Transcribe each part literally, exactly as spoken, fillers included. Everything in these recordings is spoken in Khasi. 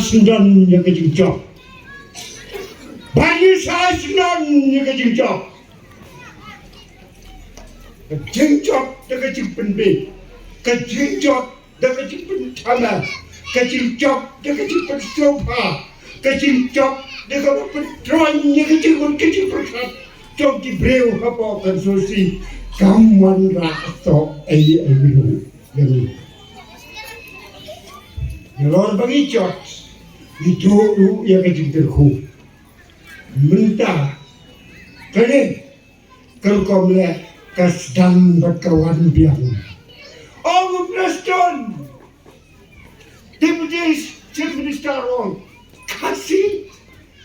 Syndon ïa ka jingjop. Ba ngi sa syndon ïa ka jingjop. Ka jingjop da ka jingpynbeit. Ka jingjop da ka jingpynthame. Ka jingjop da ka jingpynsngewbha. Ka jingjop da ka pyntroiñ ïa ka jingmut ka jingpyrkhat jong ki briew hapoh ka constituency. Kam wanrah soh ei ei ruh ïa ngi. Nalor ba ngi jot, ngi duh ruh ïa ka jingkyrkhu. Mynta kane ka rukom leh ka sdang bad ka wan biang. Ong u Prestone, Deputy Chief Minister, ong, Khasi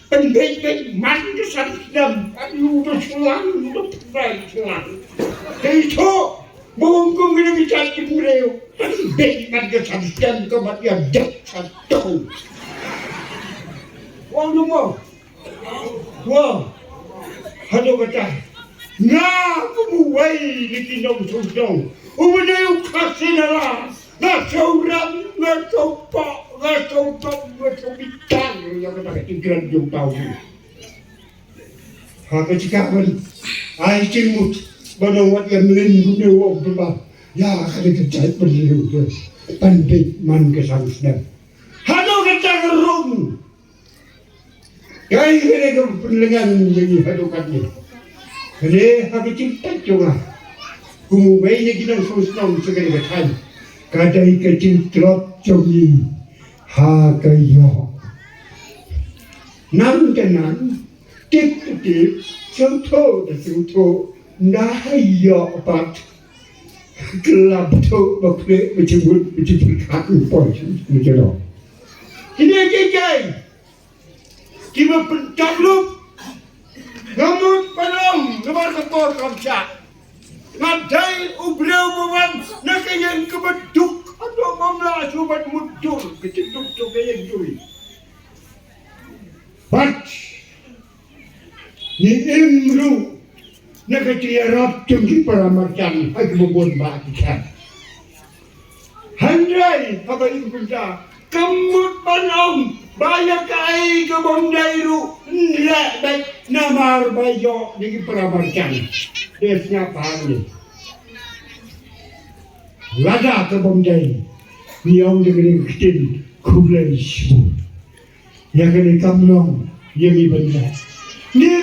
pynbeit beit man ka san snem, ïa u da shulang, u da pynbeit shulang. Dei to, ba ong kum kane ka jait ki briew pynbeit man ka san snem, ka mat ïa dep sa to. Ong, ong mo. Wa, haduh kata, nga kum uwei na ki nongshong shnong uba dei u Khasi Nala, nga sngewrem, nga sngewpoh, nga sngewdom, nga sngewbitar ïa kata ka jingkren jong uta u. Ha ka jaka ban ai jingmut ban ong wat ïa mlien kumne u ong pynban ïa kane ka jait briew te, pynbeit man ka san snem. Haduh kata ka rung. Kaei kane ka pynlyngngan ïa ngi haduh katne? Kane ha ka jingpeit jong nga kum uwei na ki nongshong shnong sha kane ka thaiñ, ka dei ka jingtlot jong ngi ha ka ïoh. Nang te nang, tip te tip, sngewthuh te sngewthuh, nda ha ïoh pat. Ka la bthuh ba khleh ba jingmut ba jingpyrkhat ngi poi sha ngi jong. Kine kiei kiei kiba pynthut lut. Nga mut ban ong namar ka por kam shah. Nga dei u briew ba wan na ka ïing kaba duk, haduh bym lah shuh ban mutdur ka jingduk jong ka ïing jong ngi. Bad ngi im ruh na ka jingïarap jong ki para marjan ha kiba bun bah ki khet. Hynrei haba ïa ka bynta kam mut ban ong ba ïa kaei ka bym dei ruh ngi leh beit namar ba ïoh na ki para marjan. Dei sngap bha ngi. Lada ka bym dei, ngi ong da kane ka ktien, khublei shibun. Ïa kane kam long ïa ngi ban leh. Ngi